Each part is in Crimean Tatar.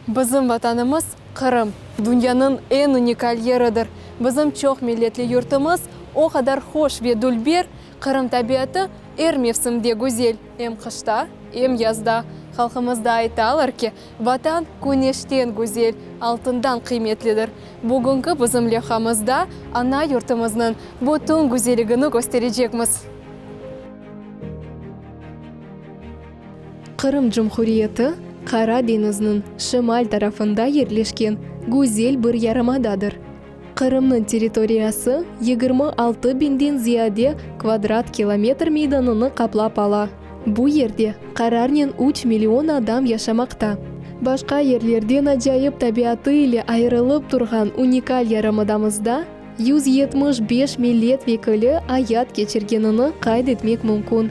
Bizim Vatanımız, Qırım, dünyanıñ eñ unikal yeridir. Bizim çoq milletli yurtumız o qadar hoş ve dülber, Qırım tabiatı er mevsimde güzel, em qışta, em yazda. Halqımızda aytalar ki, Vatan küneşten güzel, altından qıymetlidir. Bugünki bizim levhamızda ana yurtumıznıñ bütün güzelligini kösterecekmiz. Qırım Cumhuriyeti, Qara deñizniñ şimal tarafında yerleşken güzel bir yarımadadır. Qırımnıñ territoriyası 26 biñden ziyade kvadrat kilometr meydanını qaplap ala. Bu yerde qararnen üç million adam yaşamaqta. Başqa yerlerden acayip tabiatı ile ayırılıp turğan unikal yarımadamızda 175 millet vekili ayat keçirgenini qayd etmek mümkün.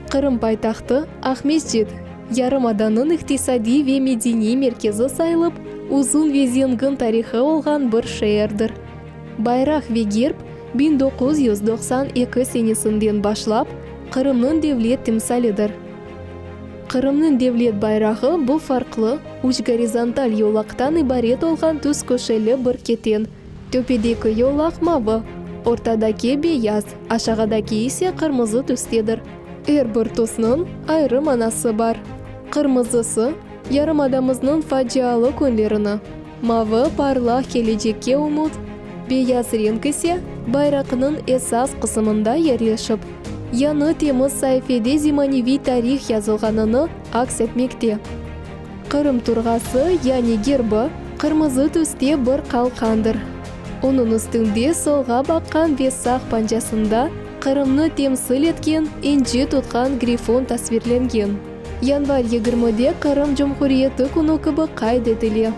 Qırım paytahtı, Aqmescit, yarımadanıñ iqtisadiy ve medeniy merkezi sayılıp, uzun ve zengin tarihı olğan bir şeerdir. Bayraq ve gerb 1992 senesinden başlap Qırımnıñ devlet timsalidir. Qırımnıñ devlet bayrağı bu farqlı, üç gorizontal yolaqtan ibaret olğan tüz köşeli bir keten. Töpedeki yolaq mavı, ortadaki beyaz, aşağıdaki ise qırmızı tüstedir. Er bir tüsniñ ayrı manası bar. Qırmızısı, yarımadamıznıñ facialı künlerini, mavı, parlaq kelecekke ümüt, beyaz renk ise, bayraqnıñ esas qısımında yerleşip, yañı temiz saifede zemaneviy tarih yazılğanını aks etmekte. Qırım turğası, yani gerbi, qırmızı tüste bir qalqandır. Onıñ üstünde solğa baqqan ve sağ pancasında Qırımnı temsil etken inci tutqan grifon tasvirlengen. Yanvar yigirmide Qırım Cumhuriyeti künü kibi qayd etile.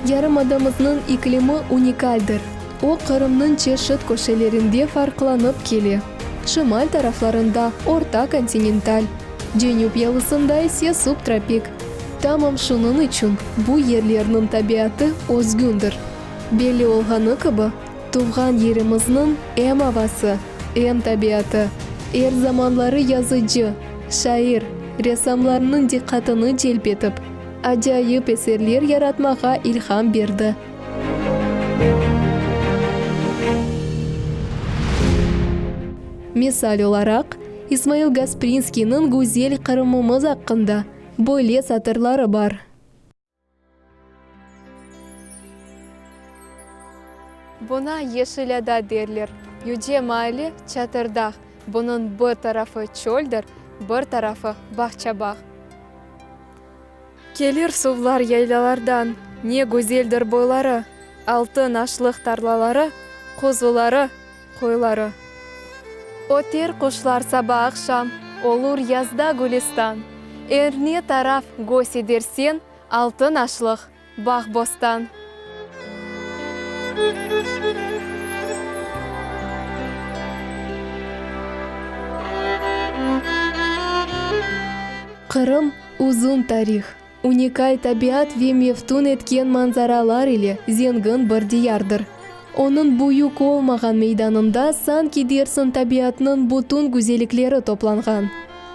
Yarımadamıznıñ iklimi unikaldir. O, Qırımnıñ çeşit köşelerinde farqlanıp kele. Şimal taraflarında orta kontinental, cenüp yalısında ise subtropik. Tamam şunıñ içün bu yerlerniñ tabiatı özgündir. Belli olğanı kibi, tuvğan yerimizniñ em avası, em tabiatı er zamanları yazıcı, şair, ressamlarnıñ diqqatını celp etip, acayip eserler yaratmağa ilham berdi. Misal olaraq, İsmail Gasprinskiyniñ güzel Qırımımız aqqında böyle satırları bar. Buna Yeşil ada derler. Yüce maali Çatırdağ. Bunıñ bir tarafı çöldir, bir tarafı bağça-bağ. Kelir suvlar yaylalardan, ne güzeldir boyları, Altın aşlıq tarlaları, qozuları, qoyları. Öter quşlar saba-aqşam, olur yazda gülistan, Er ne taraf göz edersen, altın aşlıq, bağ-bostan. Qırım, uzun tarih, unikal tabiat ve meftun etken manzaralar ile zengin bir diyardır. Onıñ büyük olmağan meydanında sanki dersiñ tabiatnıñ bütün güzellikleri toplanğan.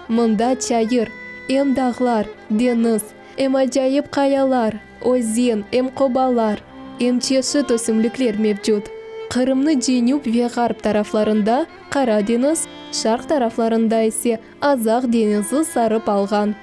Mında çayır, em dağlar, deñiz, em acayip qayalar, özen, em qobalar, em çeşit ösümlikler mevcut. Qırımnı cenüp ve ğarp taraflarında Qara deñiz, şarq taraflarında ise Azaq deñizi sarıp alğan.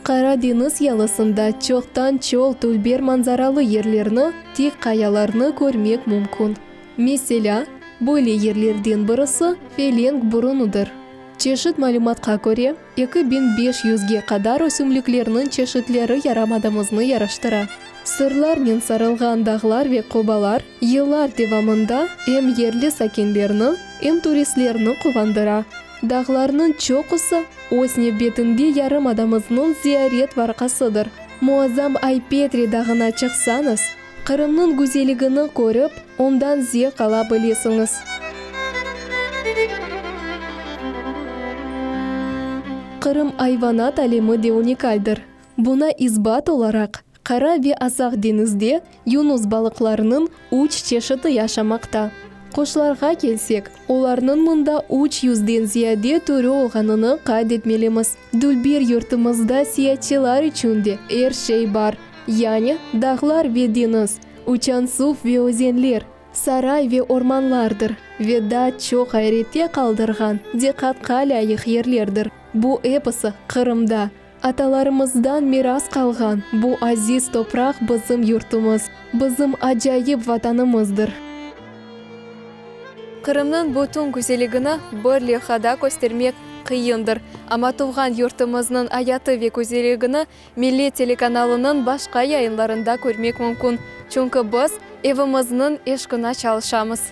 Qara deñiz yalısında çoqtan-çoq dülber manzaralı yerlerni, tik qayalarnı körmek mümkün. Meselâ, böyle yerlerden birisi Felenk burunıdır. Çeşit malümatqa köre, 2500-ge qadar ösümliklerniñ çeşitleri yarımadamıznı yaraştıra. Sırlarnen sarılğan dağlar ve qobalar yıllar devamında em yerli sakinlerni, em turistlerni quvandıra. Dağlarnıñ çoqusı, öz nevbetinde yarımadamıznıñ ziyaret varqasıdır. Muazzam Ay-Petri dağına çıqsañız, Qırımnıñ güzelligini körip, ondan zevq ala bilesiñiz. Qırım ayvanat alemi de unikaldir. Buna isbat olaraq, Qara ve Azaq deñizde yunus balıqlarınıñ üç çeşiti yaşamaqta. Quşlarğa kelsek, olarnıñ mında üç yüzden ziyade türü olğanını qayd etmelimiz. Dülber yurtumızda siyatçılar içün de er şey bar, yani dağlar ve deñiz, uçan suv ve özenler, saray ve ormanlardır ve daa çoq ayrette qaldırğan, diqqatqa lâyıq yerlerdir. Bu episi Qırımda. Atalarımızdan miras qalğan bu aziz topraq bizim yurtumız, bizim acayip Vatanımızdır. Qırımnıñ bütün güzelligini bir levhada köstermek qıyındır. Amma tuvğan yurtumıznıñ ayatı ve güzelligini Millet telekanalınıñ başqa yayınlarında körmek mümkün, çünki biz evimizniñ eşqına çalışamız.